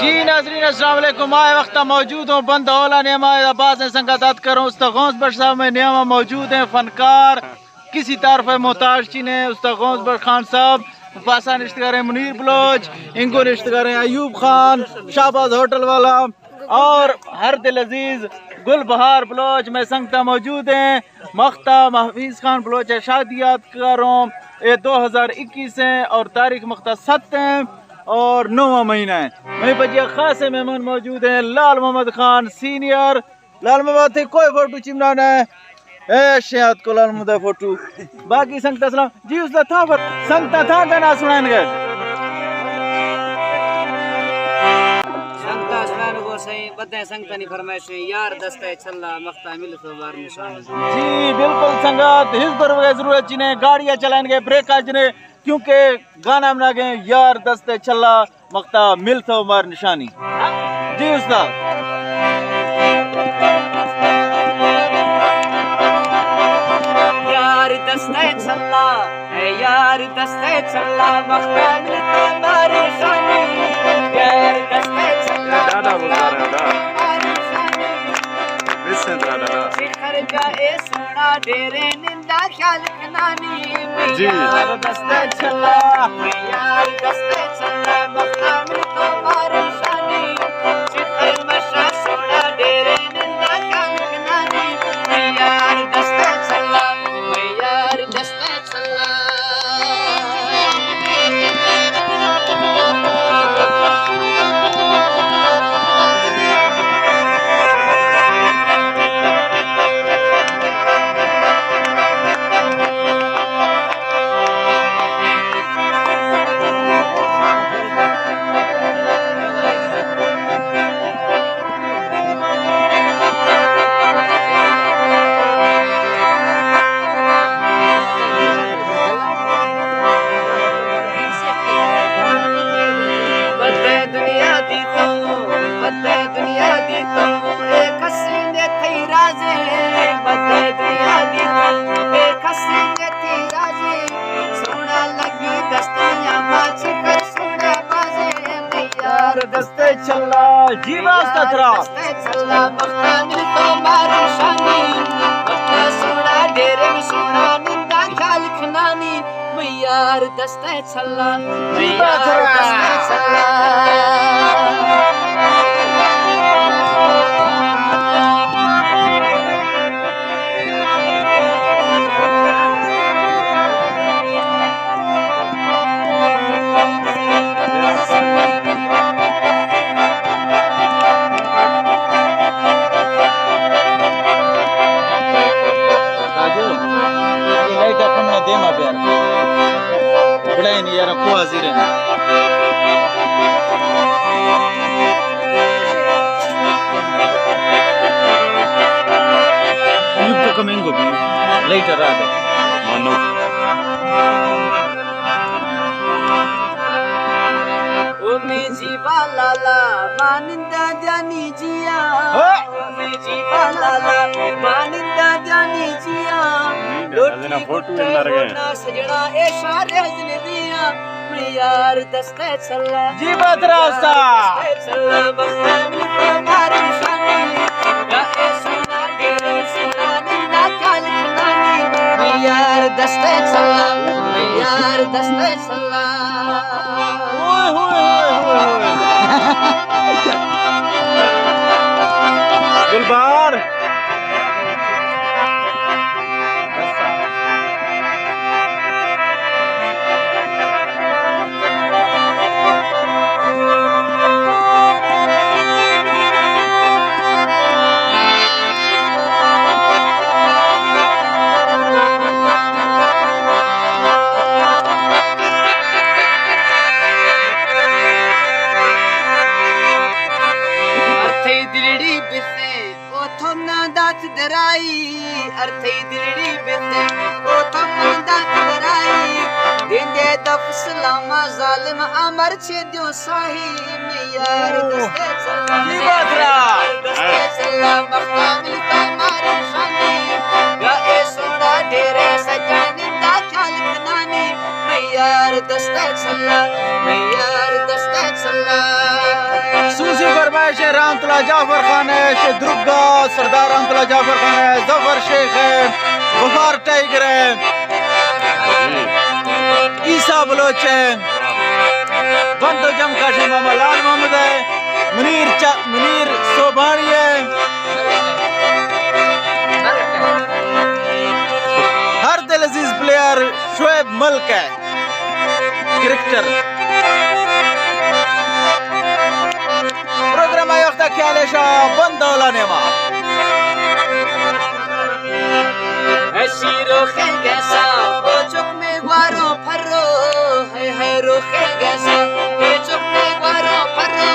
جی ناظرین، السلام علیکم۔ ما اے وخت موجود اوں بند ہال ءِ نیام ءَ، بازیں سنگت اتکگ اوں۔ استاد غوث بخش صاحب مئے نیام ءَ موجود ایں، فنکار، کسی تعارف ءِ محتاج چی نہ ایں۔ استاد غوث بخش خان صاحب، پاسا نشتگ ایں منیر بلوچ، انگو نشتگ ایں ایوب خان، شہباز ہوٹل والا، اور ہر دل عزیز گل بہار بلوچ مئے سنگت ءَ موجود ایں۔ مختا محفوظ خان بلوچ ءِ شادی ءَ اتکگ اوں، اے دو ہزار اکیس ایں اور تاریخ مختا ست ایں اور نوواں مہینہ ایں۔ مئے پجیا خاصیں مہمان موجود ایں، لال محمد خان سینئر۔ لال محمد، تئی کوئی فوٹو چمدا نہ ایں؟ اے شیات کو لال محمد ءِ فوٹو۔ باقی سنگت ءَ سلام۔ جی استاد، تھا پر سنگت ءَ تھا گانا سنائینگ ءَ۔ سنگت ءَ سنائینگ ءَ سئیں، بدیں سنگتانی فرمائش ایں، یار دست ءِ چھلا، مختا مل تو بار نشان۔ جی بالکل سنگت، ہچ دروگ ءِ ضرورت چی نہ ایں، گاڑی ءَ چلائینگ ءَ بریک ءَ جنے، کیونکہ گانا مناگ ایں، یار دست ءِ چھلا، مختا مل تو مار نشانی۔ جی استاد۔ یار دست ءِ چھلا، اے یار دست ءِ چھلا، مختا مل تو مار نشانی۔ یار دست ءِ چھلا، دادا بزرگ، مختا مل تو مار نشانی۔ بسم اللہ دادا۔ شکر جائے سونا ڈیرے نندا خیال کنانی، جی۔ یار دست ءِ چھلا، یار دست ءِ چھلا، مختا مل تو مار نشانی۔ چی خیر مشا سونا ڈیرے نندا خیال کنانی، یار دست ءِ چھلا، یار دست ءِ چھلا۔ بدے دنیا دی تو، بدے دنیا دی تو، اے کسیں دے تئی رازے، بدے دنیا دی تو، اے کسیں دے تئی رازے، سونا لگی دست نیاما چکر سونا بازے، یار دست ءِ چھلا۔ جی واسطہ ترا۔ دست ءِ چھلا، مختا مل تو مار نشانی، مختا سونا ڈیرے میں سونا نندا خیال کنانی۔ یار دست ءِ چھلا، یار دست ءِ چھلا۔ راجو، اے لائٹ ءَ کمنا دیما بیار۔ بڑا نی یار، کو حاضر ایں۔ ایوب تو کمیں گو بھی۔ لائٹ ءَ را دے۔ منو۔ او مئی جی بالالا، مانندا دیانی جیا۔ ہاں۔ او مئی جی بالالا، مانندا دیانی جیا۔ لوٹی فوٹو گٹے نہ رگے۔ ہونا سجنا، اے شار اجنبیا۔ مئی یار دست ءِ چھلا۔ جی بات راستا۔ دست ءِ چھلا، بس مل تو مار نشانی۔ یا اے سونا ڈیرے سونا نندا خیال کنانی۔ مئی یار دست ءِ چھلا، مئی یار دست ءِ چھلا۔ اوئے ہوئے ہوئے ہوئے ہوئے۔ گلبار۔ ارتھئی دلڑی بسے، او تھو نہ دات درائی، ارتھئی دلڑی بسے، او تھو نہ دات درائی، دیندے دف سلاما ظالم امر چے دیو ساہی، مئی یار دست ءِ چھلا، جی بات را۔ دست ءِ چھلا، مختا مل تو مار نشانی، یا اے سونا ڈیرے سجا نندا خیال کنانی، مئی یار دست ءِ چھلا، مئی یار دست ءِ چھلا۔ شے رحمت اللہ جعفر خان ہے، شے درگا سردار رحمت اللہ جعفر خان ہے، ظفر شیخ ہے، غفار ٹائیگر ہے، عیسیٰ بلوچ ہے، بند و جم کا شے ماما لال محمد ہے، منیر چا-، منیر سوبانی ہے، ہر دل عزیز پلیئر شعیب ملک ہے۔ کرکٹر۔ پروگرام ءِ وخت ءَ خیال ءَ شا بند اولا نیما۔ اے شیرو خیگسا، او چک میں گوارو پھرو، ہے ہے رو خیگسا، اے چک میں گوارو پھرو،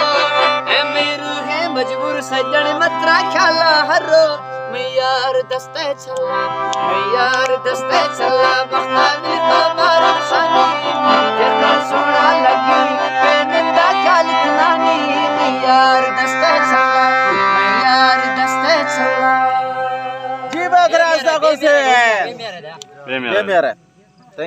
اے میرو ہے مجبور سجن مترا خیالا ہرو، میں یار دست چلا، میں یار دست چلا، بختا دل تو مارا شانی، تیرا سونا لگی، پیندا خیال کنانی، میں یار دست چلا، میں یار دست چلا۔ جی بہتر ہے، ایسا کون سے ہے؟ بے میرا۔ بے میرا۔